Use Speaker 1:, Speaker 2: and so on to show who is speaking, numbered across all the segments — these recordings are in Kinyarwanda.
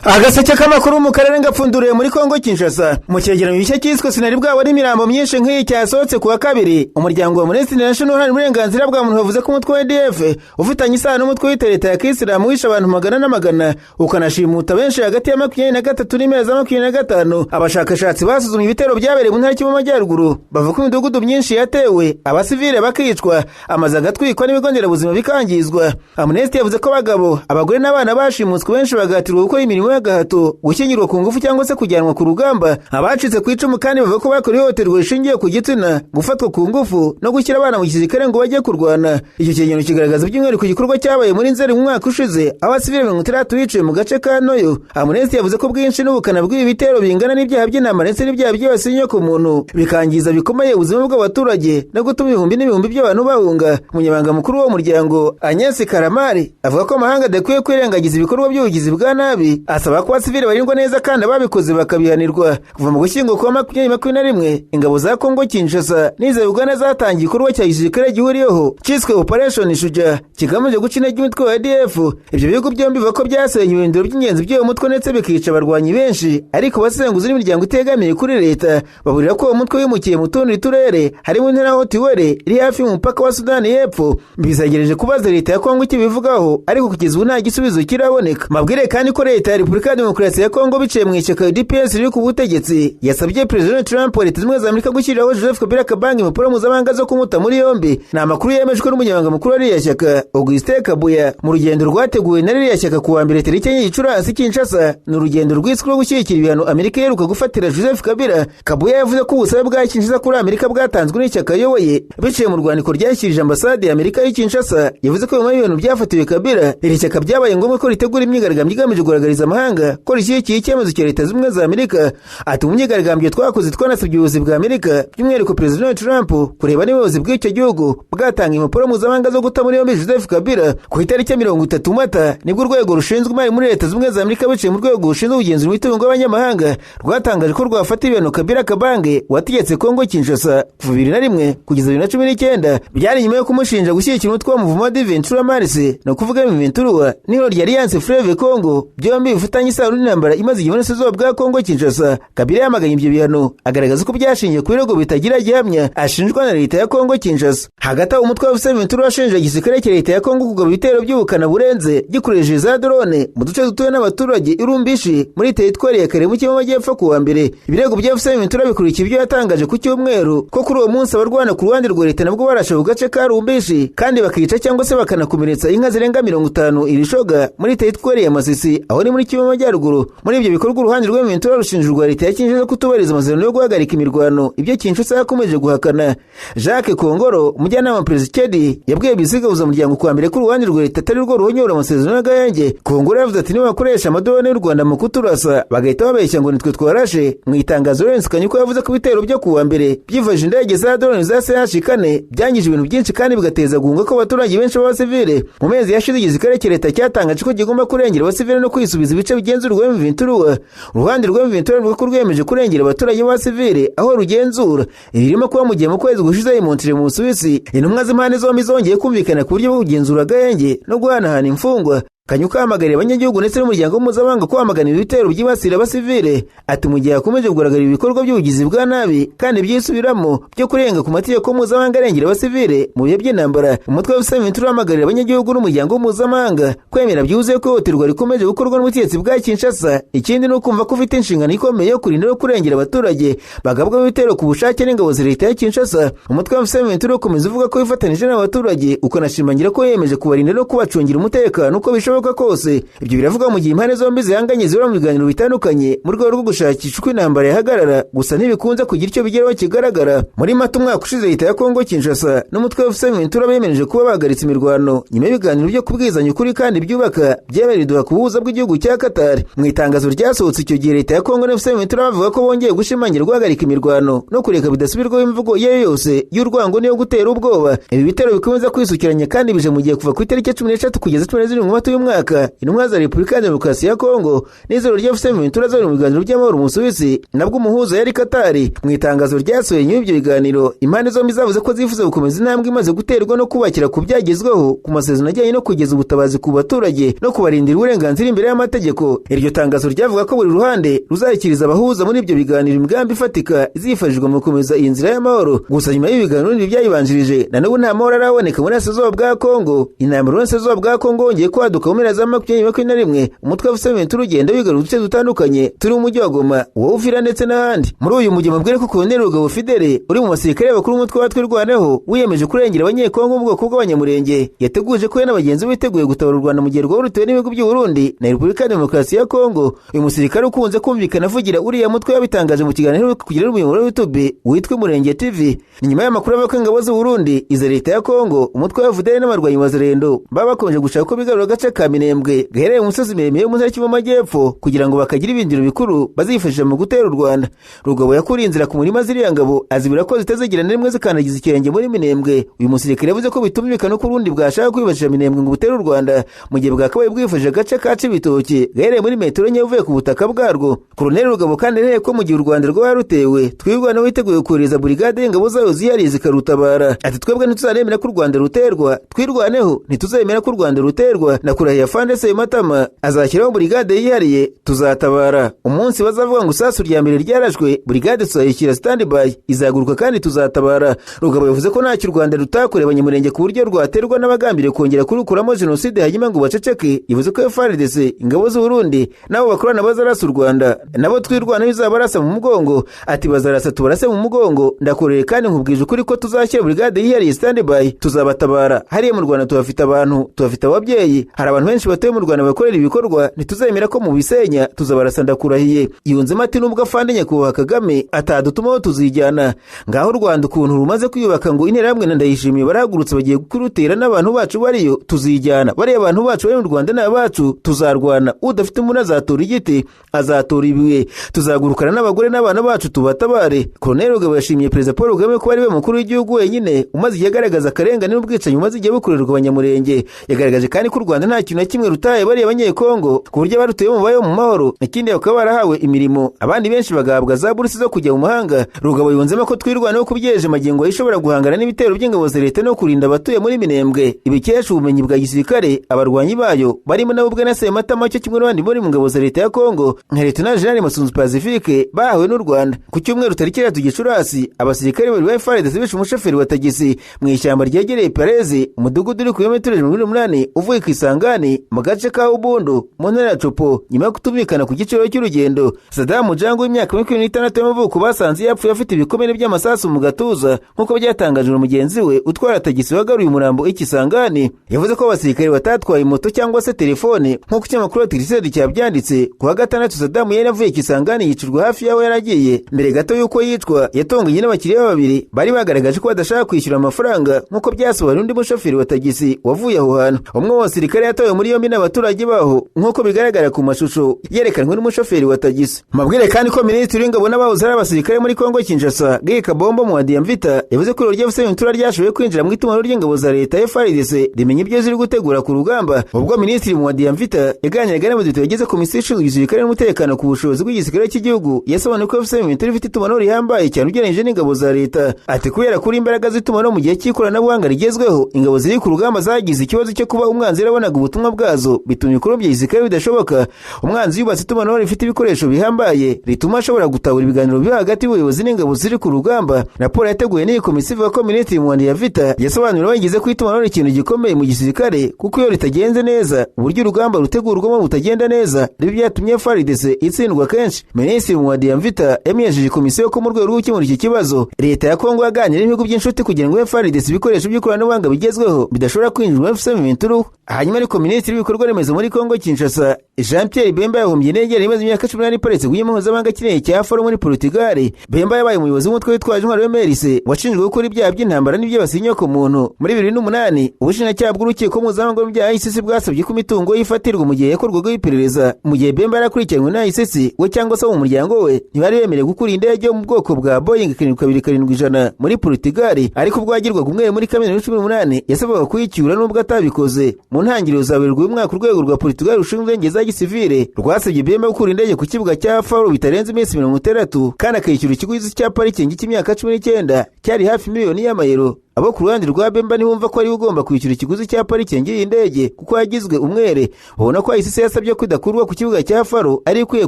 Speaker 1: Agaseke k'amakuru mu karere ngapfunduriye muri Kongo Kinshasa. Mu cyegeranyo gishya cyiswe "Sinari bwabona imirambo myinshi nk'iyi" cyasohotse ku wa kabiri, umuryango wa Amnesty International uharanira uburenganzira bwa muntu wavuze ko umutwe wa ADF ufitanye isano n'umutwe wita Leta ya Kisilamu wishe abantu magana n'amagana, ukanashimuta benshi hagati ya 23 n'impera za 25. Abashakashatsi basuzumye ibitero byabereye mu ntara y'Amajyaruguru bavuga ko imidugudu myinshi yatewe, abasivile bakicwa, amazu agatwikwa n'ibigo nderabuzima bikangizwa. Amnesty yavuze ko abagabo, abagore n'abana bashimuswe benshi bagahatirwa gukora imirimo y'agahato, gushyingirwa ku ngufu cyangwa se kujyanwa ku rugamba. Abacitse ku icumu kandi bavuga ko bakorewe ihohoterwa rishingiye ku gitsina, gufatwa ku ngufu no gushyira abana mu gisirikare ngo bajye kurwana. Icyo cyegeranyo kigaragaza by'umwihariko igikorwa cyabaye muri Nzeri mu mwaka ushize, aho abasivile 60 biciwe mu gace ka Noyo. Amnesty yavuze ko bwinshi n'ubukana bw'ibi bitero bingana n'ibyaha by'intambara ndetse n'ibyaha byibasiye inyokomuntu, bikangiza bikomeye ubuzima bw'abaturage no gutuma ibihumbi n'ibihumbi by'abantu bahunga. Umunyamabanga mukuru w'uwo muryango, Agnes Callamard, avuga ko amahanga adakwiye kwirengagiza ibikorwa by'ubugizi bwa nabi, asaba ko abasivile barindwa neza kandi ababikoze bakabihanirwa. Kuva mu Gushyingo kwa 2021, ingabo za Kongo Kinshasa n'iza Uganda zatangiye igikorwa cya gisirikare gihuriyeho cyiswe Operation Shujaa, kigamije guca intege umutwe wa ADF. Ibyo bihugu byombi bivuga ko byasenye ibirindiro by'ingenzi by'uwo mutwe ndetse bikica abarwanyi benshi, ariko abasesenguzi n'imiryango itegamiye kuri leta baburira ko uwo mutwe wimukiye mu tundi turere, harimo intara Haut-Uele iri hafi y'umupaka wa Sudani y'Epfo. Bizagereje kubaza leta ya Kongo icyo ibivugaho, ariko kugeza ubu nta gisubizo kiraboneka. Mabwire kandi ko leta ya Repubulika ya Demokarasi ya Kongo, biciye mu ishyaka UDPS riri ku butegetsi, yasabye Perezida Trump wa Leta Zunze Ubumwe za Amerika gushyiriraho Joseph Kabila Kabange impapuro mpuzamahanga zo kumuta muri yombi. Ni amakuru yemejwe n'umunyamabanga mukuru wa ririya shyaka, Augustin Kabuya, mu rugendo rwateguwe na ririya shyaka ku wa mbere tariki 4 Gicurasi Kinshasa. Ni urugendo rwiswe rwo gushyigikira ibihano Amerika iheruka gufatira Joseph Kabila. Kabuya yavuze ko ubusabe bwa Kinshasa kuri Amerika bwatanzwe n'ishyaka ayoboye biciye mu rwandiko ryashyirije ambasade ya Amerika y'i Kinshasa. Yavuze ko nyuma y'ibintu byafatiwe Kabila, iri shyaka byabaye ngombwa ko ritegura imyigaragambyo igamije kugaragariza amahanga ko rishyigikiye icyemezo cya Leta Zunze Ubumwe za Amerika. Ati: "Mu myigaragambyo twakoze twanasabye ubuyobozi bwa Amerika, by'umwihariko Perezida Donald Trump, kureba niba ubuyobozi bw'icyo gihugu bwatanga impapuro mpuzamahanga zo guta muri yombi Joseph Kabila." Ku itariki ya 30 Mata nibwo urwego rushinzwe imari muri Leta Zunze Ubumwe za Amerika, biciye mu rwego rushinzwe kugenzura imitungo y'abanyamahanga, rwatangaje ko rwafata ibihano Kabila Kabange wategetse Kongo Kinshasa kuva 2001 kugeza 2019. Byari nyuma yo kumushinja gushyigikira umutwe wa Mouvement du 23 Mars, ni ukuvuga M23, n'ihuriro rya Alliance Fleuve Congo, byombi bifitanye isano n'intambara imaze igihe burasirazuba bwa Kongo Kinshasa. Kabila yamaganye ibyo bihano, agaragaza ko byashingiye ku birego bitagira gihamya ashinjwa na leta ya Kongo Kinshasa. Hagati aho, umutwe wa M23 washinje igisirikare cya leta ya Kongo kugaba ibitero by'ubukana burenze gikoresheje za drone mu duce dutuwe n'abaturage i Rumbishi muri teritwari ya Kalehe mu Majyepfo ku wa mbere. Ibirego bya M23 bikurikiye ibyo yatangaje ku cyumweru ko kuri uwo munsi abarwana ku ruhande rwa leta nabwo barashe ku gace ka Rumbishi, kandi bakica cyangwa se bakanakomeretsa inka zirenga 50 i Rishoga muri teritwari ya Masisi, aho ni muri Kivu Majyaruguru. Muri ibyo bikorwa, uruhande rwa M23 rushinja urwa leta ya Kinshasa kutubahiriza amasezerano yo guhagarika imirwano, ibyo Kinshasa yakomeje guhakana. Jacques Kongoro, umujyanama wa Perezida Tshisekedi, yabwiye bisigabuza muryango kuwa mbere ko uruhande rwa leta atari rwo ruhonyora amasezerano y'agahenge. Kongoro yavuze ati: "Niba bakoresha amadolari y'u Rwanda mu kuturasa, bagahita babeshya ngo nitwe twarashe." Mu itangazo, Lawrence Kanyuka yavuze ko ibitero byo kuwa mbere byifashishije indege za drone za CH-4 byangije ibintu byinshi kandi bigateza guhunga ko abaturage benshi b'abasivile. Mu mezi yashize, igisirikare cya leta cyatangaje ko kigomba kurengera abasivile no kwisubiza ibice bigenzurwa M23. Uruhande rwa M23 ruvuga ko rwiyemeje kurengera abaturage b'abasivile aho rugenzura. Ibi birimo kuba mu gihe mu kwezi gushize i Montreux mu Busuwisi intumwa z'impande zombi zongeye kumvikana ku buryo bwo kugenzura agahenge no guhanahana imfungwa. Kanyuka ahamagariye abanyagihugu ndetse n'umuryango mpuzamahanga kwamagana ibitero byibasira abasivile. Ati: "Mu gihe hakomeje kugaragara ibikorwa by'ubugizi bwa nabi kandi byisubiramo byo kurenga ku mategeko mpuzamahanga arengera abasivile mu bihe by'intambara, umutwe wa M23 urahamagarira abanyagihugu n'umuryango mpuzamahanga kwemera byuzuye ko ihohoterwa rikomeje gukorwa n'ubutegetsi bwa Kinshasa. Ikindi ni ukumva ko ufite inshingano ikomeye yo kurinda no kurengera abaturage bagabwaho ibitero ku bushake n'ingabo za leta ya Kinshasa." Umutwe wa M23 ukomeza uvuga ko wifatanije n'abaturage, ukanashimangira ko wiyemeje kubarinda no kubacungira umutekano uko bishoboka kose. Ibyo biravuga mu gihe impande zombi zihanganye zihora mu biganiro bitandukanye mu rwego rwo gushakisha uko intambara yahagarara, gusa ntibikunze kugira icyo bigeraho kigaragara. Muri Mata umwaka ushize, leta ya Kongo Kinshasa n'umutwe wa M23 bemereje kuba bahagaritse imirwano nyuma y'ibiganiro byo kubwizanya ukuri kandi byubaka byemereye Doha ku buhuza bw'igihugu cya Qatar. Mu itangazo ryasohotse icyo gihe, leta ya Kongo na M23 bavuga ko bongeye gushimangira guhagarika imirwano no kureka bidasubirwaho imvugo iyo ari yo yose y'urwango n'iyo gutera ubwoba. Ibi bitero bikomeza kwisukiranya kandi bije mu gihe kuva ku itariki 13 kugeza 17 Mata uyu mwaka intumwa za Repubulika ya Demokarasi ya Kongo n'izero rya AFC M23 zari mu biganiro by'amahoro mu Busuwisi, nabwo umuhuza yari Katari. Mu itangazo ryasohoye nyuma y'ibyo biganiro, impande zombi zavuze ko zifuza gukomeza intambwe imaze guterwa no kubakira ku byagezweho ku masezerano ajyanye no kugeza ubutabazi ku baturage no kubarindira uburenganzira imbere y'amategeko. Iryo tangazo ryavuga ko buri ruhande ruzashyikiriza abahuza muri ibyo biganiro imigambi ifatika izifashishwa mu gukomeza iyi nzira y'amahoro. Gusa nyuma y'ibiganiro n'ibindi byayibanjirije, na n'ubu nta mahoro araboneka muri Burasirazuba bwa Kongo. Intambara Burasirazuba bwa Kongo yongeye kwaduka mu mpera za 2021, umutwe wa AFC M23 ugenda wigarura uduce dutandukanye turi mu mujyi wa Goma, wa Uvira ndetse n'ahandi. Muri uyu mujyi mubwire ko Colonel Rugabo Fidele uri mu basirikare bakuru b'umutwe wa Twirwaneho wiyemeje kurengera Abanyekongo mu bwoko bw'Abanyamurenge, yateguje ko we na bagenzi be biteguye gutabara u Rwanda mu gihe rwaba rutewe n'ibihugu by'u Burundi na Repubulika ya Demokarasi ya Kongo. Uyu musirikare ukunze kumvikana avugira uriya mutwe yabitangaje mu kiganiro kugira n'umuyoboro wa YouTube witwa Umurenge TV. Ni nyuma y'amakuru avuga ko ingabo z'u Burundi, iza leta ya Kongo, umutwe wa FDL n'abarwanyi ba Zalendo baba bakomeje gushaka ko bigarura agace ka Minembwe gaherereye mu misozi miremire yo mu ntara y'Kivu y'Amajyepfo kugira ngo bakagira ibindiro bikuru bazifashisha mu gutera u Rwanda. Rugabo yakuriye inzira ku murima ziriya ngabo azibura ko zitazigira na rimwe zikandagiza ikirenge muri Minembwe. Uyu musirikare yavuze ko bitumvikana ko Uburundi bwashaka kwifashisha Minembwe ngo butere u Rwanda mu gihe bwakabaye bwifashishije agace ka Cibitoke gaherereye muri metero nke uvuye ku butaka bwarwo. Colonel Rugabo kandi yereye ko mu gihe u Rwanda rwaba rutewe, Twirwaneho witeguye kohereza burigade y'ingabo zayo zihariye zikarutabara. Ati twebwe ntituzaremera ko u Rwanda ruterwa, Twirwaneho ntituzemera ko u Rwanda ruterwa. Nakurahiye Afande Sematama azashyiraho burigade yihariye, tuzatabara. Umunsi bazavuga ngo isasu rya mbere ryarashwe, burigade tuzayishyira standby, izaguruka kandi tuzatabara. Rugabo yavuze ko ntacyo u Rwanda rutakoreye Abanyamurenge ku buryo rwaterwa n'abagambiriye kongera kurukuramo jenoside hanyuma ngo baceceke. Yavuze ko FARDC, ingabo z'u Burundi nabo bakorana bazarasa u Rwanda, nabo Twirwaneho izabarasa mu mugongo. Ati bazarasa tubarase mu mugongo, ndakoreye kandi nkubwije ukuri ko tuzashyira burigade yihariye standby, tuzabatabara. Hariya mu Rwanda tuhafite abantu, tuhafite ababyeyi, hari abantu benshi batuye mu Rwanda bakorera ibikorwa, ntituzemera ko mubisenya, tuzabarasa ndakurahiye. Yunzemo ati nubwo afande Nyakubahwa Kagame atadutumaho tuzijyana. Ngaho u Rwanda ukuntu rumaze kwiyubaka ngo Interahamwe na Ndayishimiye barahagurutse bagiye kurutera n'abantu bacu bariyo, tuzijyana. Bariya abantu bacu bari mu Rwanda ni abacu, tuzarwana. Udafite umuntu azatora igiti, azatora ibuye, tuzagurukana n'abagore n'abana bacu tubatabare. Colonel Rugabo yashimiye Perezida Paul Kagame ko ari we mukuru w'igihugu wenyine umaze igihe agaragaza akarengane n'ubwicanyi bumaze igihe bukorerwa Abanyamurenge. Yagaragaje kandi ko u Rwanda nta kintu na kimwe rutaye bariya Abanyekongo ku buryo abarutuye babayeho mu mahoro, ikindi bakaba barahawe imirimo, abandi benshi bagahabwa za buruse zo kujya mu mahanga. Rugabo yunzemo ko Twirwaneho kubyeje magingo ishobora guhangana n'ibitero by'ingabo za leta no kurinda abatuye muri Minembwe, ibikesha ubumenyi bwa gisirikare abarwanyi bayo barimo nabo ubwe na Sematama cyo kimwe n'abandi muri mu ngabo za leta ya Kongo nka Lieutenant General Masunzu Pacifique bahawe n'u Rwanda. Ku cyumweru tariki 3 Gicurasi, abasirikare babiri ba FARDC bishe umushoferi wa tagisi mu ishyamba ryegereye Perezi, umudugudu uri ku birometero 108 uvuye ku Isangani mu gace ka Ubundu mu ntara ya Chopo, nyuma yo kutumvikana ku giciro cy'urugendo. Saddam Jango w'imyaka 26 y'amavuko basanze yapfuye afite ibikomere by'amasasu mu gatuza, nk'uko byatangajwe na mugenzi we utwara tagisi wagaruye umurambo ikisangani. Yavuze ko abasirikare batatwaye moto cyangwa se telefone nk'uko ikinyamakuru Tirisedi cyabyanditse. Ku wa gatandatu Saddam yari avuye Kisangani yicirwa hafi y'aho yari agiye. Mbere gato y'uko yicwa yatonganye n'abakiriya babiri bari bagaragaje ko badashaka kwishyura amafaranga, nk'uko byasobanuwe n'undi mushoferi wa tagisi wavuye aho hantu. Umwe mu basirikare yatawe muri yombi n'abaturage baho nk'uko bigaragara ku mashusho yerekanwe n'umushoferi wa tagisi. Mabwire kandi ko Minisitiri w'Ingabo n'abahoze ari abasirikare muri Kongo Kinshasa Guy Kabombo Muadiamvita yavuze ko iryo AFC M23 ryashoboye kwinjira mu itumanaho ry'ingabo za leta FARDC rimenya ibyo ziri gutegura ku rugamba. Ubwo Minisitiri Muadiamvita yaganiraga n'abadepite bagize komisiyo ishinzwe igisirikare n'umutekano ku bushobozi bw'igisirikare cy'igihugu, yasobanuye ko AFC M23 ifite itumanaho rihambaye cyane ugereranyije n'ingabo za leta. Ati kubera kuri imbaraga z'itumanaho mu gihe cy'ikoranabuhanga rigezweho, ingabo ziri ku rugamba zagize ikibazo cyo kuba umwanzi yarabonaga ubutumwa bwazo, bituma ibikorwa bya gisirikare bidashoboka. Umwanzi yubatse itumanaho rifite ibikoresho bihambaye rituma ashobora gutahura ibiganiro biri hagati y'ubuyobozi n'ingabo ziri ku rugamba. Raporo yateguwe n'iyi komisiyo ivuga ko Minisitiri Muadiamvita yasobanuriwe bagize ko itumanaho ari ikintu gikomeye mu gisirikare, kuko iyo ritagenze neza uburyo urugamba rutegurwamo butagenda neza, ibi byatumye FARDC itsindwa kenshi. Minisitiri Muadiamvita yamenyesheje komisiyo ko mu rwego rwo gukemura iki kibazo leta ya Kongo yaganiriye n'ibihugu by'inshuti kugira ngo FARDC ibikoresho by'ikoranabuhanga bigezweho bidashobora kwinjizwa AFC M23. Hanyuma ariko Minisitiri w'ibikorwa remezo muri Kongo Kinshasa Jean Pierre Bemba yahombye indege imaze imyaka 18 iparitse ku mpuzamahanga kinini cya Faro muri Portugal. Bemba yabaye umuyobozi w'umutwe witwaje intwaro w'MRC washinjwe gukora ibyaha by'intambara n'ibyibasiye inyokomuntu. Muri 2008 ubushinjacyaha bw'urukiko mpuzamahanga rw'ibyaha ICC bwasabye ko imitungo yifatirwa mu gihe yakorwaga iperereza. Mu gihe Bemba yarakurikiranywe na ICC, we cyangwa se mu muryango we ntibari bemerewe gukura indege yo mu bwoko bwa Boeing 727 muri Portugal, ariko ubwo yagirwaga umwere muri Kamena 2018 yasabwaga kuyicyura nubwo atabikoze. Mu ntangiriro za za Werurwe uyu mwaka, urwego rwa Portugal rushinzwe indege za gisivile rwasabye Bemba gukura indege ku kibuga cya Faro bitarenze iminsi 60, kandi akishyura ikiguzi cya parikingi cy'imyaka 19 cyari hafi miliyoni y'amayero. Abo ku ruhande rwa Bemba ntibumva ko ari ugomba kwishyura ikiguzi cya parikingi y'iyi ndege kuko yagizwe umwere. Babona ko ICC yasabye ko idakurwa ku kibuga cya Faro ari ikwiye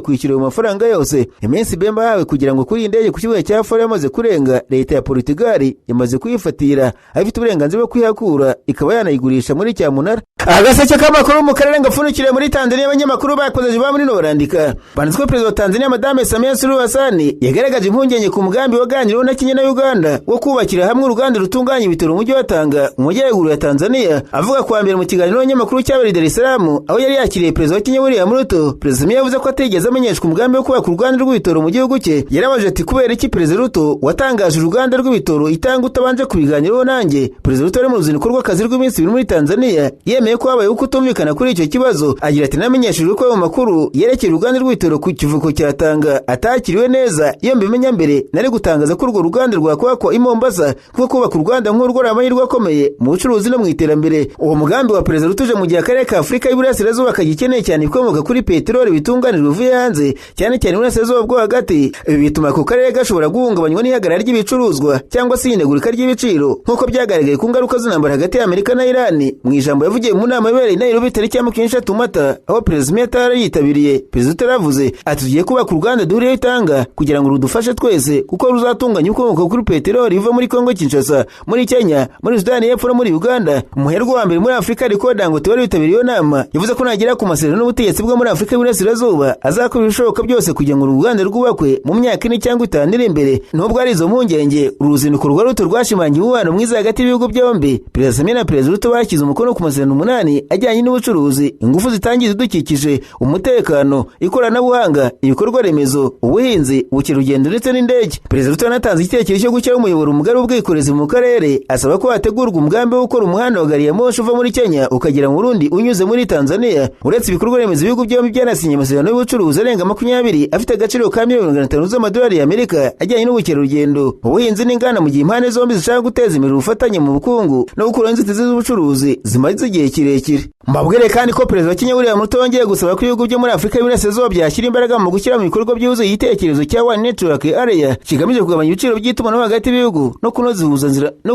Speaker 1: kwishyura ayo mafaranga yose. Iminsi Bemba yahawe kugira ngo kuri iyi ndege ku kibuga cya Faro yamaze kurenga, leta ya Portugal yamaze kuyifatira, afite uburenganzira bwo kuyihakura ikaba yanayigurisha muri cyamunara. Agaseke k'amakuru mu karere gapfundikiriye muri Tanzania, abanyamakuru bakoze ba muri no barandika banditswe. Perezida wa Tanzania Madame Samia Suluhu Hassan yagaragaje impungenge ku mugambi waganiriweho na Kenya na Uganda wo kubakira hamwe uruganda rutunganya ibitaro mu mujyi wa Tanga mu majyaruguru ya Tanzania. Avuga kuwa mbere mu kiganiro n'abanyamakuru cyabereye Dar es Salaam aho yari yakiriye perezida wa Kenya William Ruto, Perezida Samia yavuze ko atigeze amenyeshwa umugambi wo kubaka uruganda rw'ibitaro mu gihugu cye. Yarabajije ati: "Kubera iki Perezida Ruto watangaje uruganda rw'ibitaro itanga utabanje kubiganiraho nanjye?" Perezida Ruto ari mu ruzinduko rw'akazi rw'iminsi 2 muri Tanzania, yemeye ko habayeho kutumvikana kuri icyo kibazo. Agira ati: "Namenyeshejwe ko ayo makuru yerekeye uruganda rw'ibitaro ku kivuko cya Tanga atakiriwe neza. Iyo mbimenya mbere nari gutangaza ko urwo ruganda rwakwakwa i Mombasa, kuko kubaka uruganda nk'urwo ari amahirwe akomeye mu bucuruzi no mu iterambere." Uwo mugambi wa Perezida Ruto uje mu gihe akarere ka Afurika y'Iburasirazuba kagikeneye cyane ibikomoka kuri peteroli bitunganijwe bivuye hanze, cyane cyane Iburasirazuba bwo hagati. Ibi bituma ako karere gashobora guhungabanywa n'ihagarara ry'ibicuruzwa cyangwa se ihindagurika ry'ibiciro, nk'uko byagaragaye ku ngaruka z'intambara hagati y'Amerika na Irani. Mu ijambo yavugiye mu nama yabereye i Nairobi tariki ya 23 Mata, aho Perezida Samia atari yitabiriye, Perezida Ruto yaravuze ati: "Tugiye kubaka uruganda duhuriyeho itanga kugira ngo rudufashe twese, kuko ruzatunganya ibikomoka kuri peteroli biva muri Kongo Kinshasa, muri Kenya, muri Sudani y'Epfo no muri Uganda." Umuherwe wa mbere muri Afurika Aliko Dangote wari witabiriye iyo nama yavuze ko nagera ku masezerano n'ubutegetsi bwo muri Afurika y'Iburasirazuba azakora ibishoboka byose kugira ngo uruganda rwubakwe mu myaka 4 cyangwa 5 iri imbere. Nubwo ari izo mpungenge, uru ruzinduko rwa Ruto rwashimangiye umubano mwiza hagati y'ibihugu byombi. Perezida Samia na Perezida Ruto bashyize umukono ku masezerano 8 ajyanye n'ubucuruzi, ingufu zitangiza ibidukikije, umutekano, ikoranabuhanga, ibikorwa remezo, ubuhinzi, ubukerarugendo ndetse n'indege. Perezida Ruto yanatanze igitekerezo cyo gushyiraho umuyoboro mugari w'ubwikorezi mu karere, asaba ko hategurwa umugambi wo gukora umuhanda wa gari ya moshi uva muri Kenya ukagera mu Burundi unyuze muri Tanzania. Uretse ibikorwa remezo, ibihugu byombi byanasinye amasezerano y'ubucuruzi arenga 20 afite agaciro ka miliyoni 500 z'amadolari y'Amerika ajyanye n'ubukerarugendo, ubuhinzi n'inganda, mu gihe impande zombi zishaka guteza imbere ubufatanye mu bukungu no gukuraho inzitizi z'ubucuruzi zimaze igihe kirekire. Mbabwire kandi ko Perezida wa Kenya William Ruto yongeye gusaba ko ibihugu byo muri Afurika y'Iburasirazuba byashyira imbaraga mu gushyira mu bikorwa byuzuye igitekerezo cya One Network Area kigamije kugabanya ibiciro by'itumanaho hagati y'ibihugu no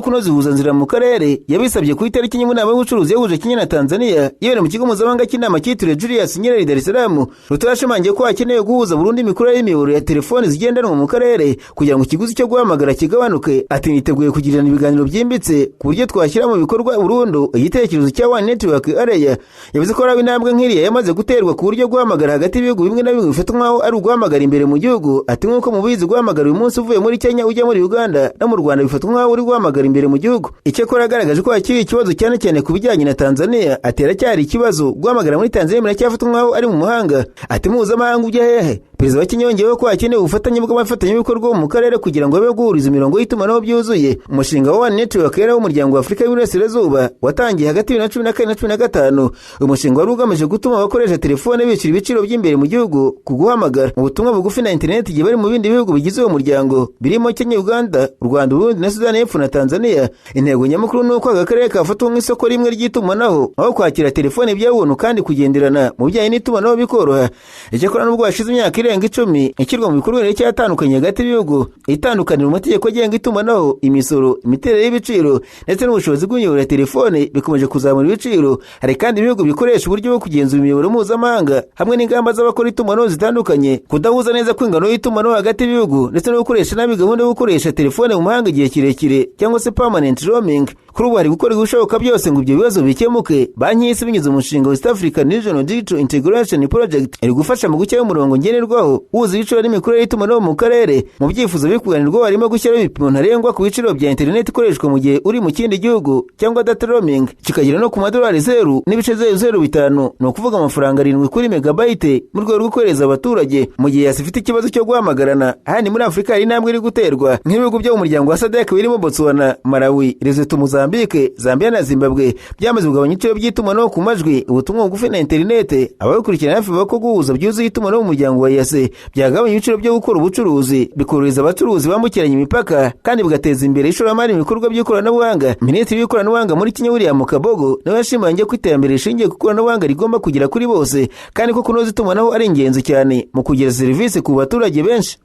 Speaker 1: kunoza ihuzanzira mu karere. Yabisabye ku itariki y'inama y'ubucuruzi yahuje Kenya na Tanzania ibereye mu kigo mpuzamahanga cy'inama cyitiriwe Julius Nyerere Dar es Salaam. Ruto yashimangiye ko hakenewe guhuza burundu imikorere y'imiyoboro ya telefoni zigendanwa mu karere kugira ngo ikiguzi cyo guhamagara kigabanuke. Ati: "Niteguye kugirana ibiganiro byimbitse ku buryo twashyira mu bikorwa burundu igitekerezo cya One Network Area." Yavuze ko hari intambwe nk'iriya yamaze guterwa ku buryo guhamagara hagati y'ibihugu bimwe na bimwe bifatwa nk'aho ari uguhamagara imbere mu gihugu. Ati: "Nk'uko mubizi, guhamagara uyu munsi uvuye muri Kenya ujya muri Uganda no mu Rwanda bifatwa nk'aho uri guhamagara imbere mu gihugu." Icyakora yagaragaje ko hakiri ikibazo cyane cyane ku bijyanye na Tanzania. Ati: "Haracyari ikibazo, guhamagara muri Tanzania biracyafatwa nk'aho ari mu mahanga." Ati: "Mpuzamahanga ujya hehe?" Perezida wa Kenya yongeyeho ko hakenewe ubufatanye bw'abafatanyabikorwa mu karere kugira ngo babe guhuriza imirongo y'itumanaho byuzuye. Umushinga wa One Network Area w'umuryango wa Afurika y'Iburasirazuba watangiye hagati ya 2014 na 15. Uyu mushinga wari ugamije gutuma abakoresha telefone bishyura ibiciro by'imbere mu gihugu ku guhamagara, mu butumwa bugufi na interineti igihe bari mu bindi bihugu bigize uwo muryango birimo Kenya, Uganda, u Rwanda, Uburundi na Sudani y'Epfo na Tanzania. Intego nyamukuru ni uko aka karere kafatwa nk'isoko rimwe ry'itumanaho, aho kwakira telefone by'ubuntu kandi kugenderana mu bijyanye n'itumanaho bikoroha. Icyakora nubwo hashize imyaka irenga 10 ishyirwa mu bikorwa cyatandukanye hagati y'ibihugu, itandukaniro mu mategeko agenga itumanaho, imisoro, imiterere y'ibiciro ndetse n'ubushobozi bw'imiyoboro ya telefone bikomeje kuzamura ibiciro. Hari kandi ibihugu bikoresha uburyo bwo kugenzura imiyoboro mpuzamahanga hamwe n'ingamba z'abakora itumanaho zitandukanye, kudahuza neza kw'ingano y'itumanaho hagati y'ibihugu ndetse no gukoresha nabi gahunda yo gukoresha telefone mu mahanga igihe kirekire cyangwa se permanent roaming. Kuri ubu hari gukorwa ibishoboka byose ngo ibyo bibazo bikemuke. Banki y'Isi binyuze mu mushinga West African Regional Digital Integration Project iri gufasha mu gushyiraho umurongo ngenderwaho uhuza ibiciro n'imikorere y'itumanaho mu karere. Mu byifuzo biri kuganirwaho harimo gushyiraho ibipimo ntarengwa ku biciro bya interineti ikoreshwa mu gihe uri mu kindi gihugu cyangwa data roaming, kikagera no ku madolari 0.005, ni ukuvuga amafaranga 7 kuri megabayite, mu rwego rwo korohereza abaturage mu gihe yasi ifite ikibazo cyo guhamagarana. Ahandi muri Afurika hari intambwe iri guterwa, nk'ibihugu byo mu muryango wa SADC birimo Botswana, Malawi, Lesotho, Mozambique, Zambia na Zimbabwe byamaze kugabanya ibiciro by'itumanaho ku majwi, ubutumwa bugufi na interinete. Ababikurikirana hafi bavuga ko guhuza byuzuye itumanaho mu muryango wa EAC. EAC byagabanya ibiciro byo gukora ubucuruzi, bikorohereza abacuruzi bambukiranya imipaka kandi bigateza imbere ishoramari mu bikorwa by'ikoranabuhanga. Minisitiri w'ikoranabuhanga muri Kenya, William Kabogo, nawe yashimangiye ko iterambere rishingiye ku ikoranabuhanga rigomba kugera kuri bose, kandi ko kunoza itumanaho ari ingenzi cyane mu kugeza serivisi ku baturage benshi.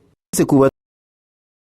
Speaker 1: Ku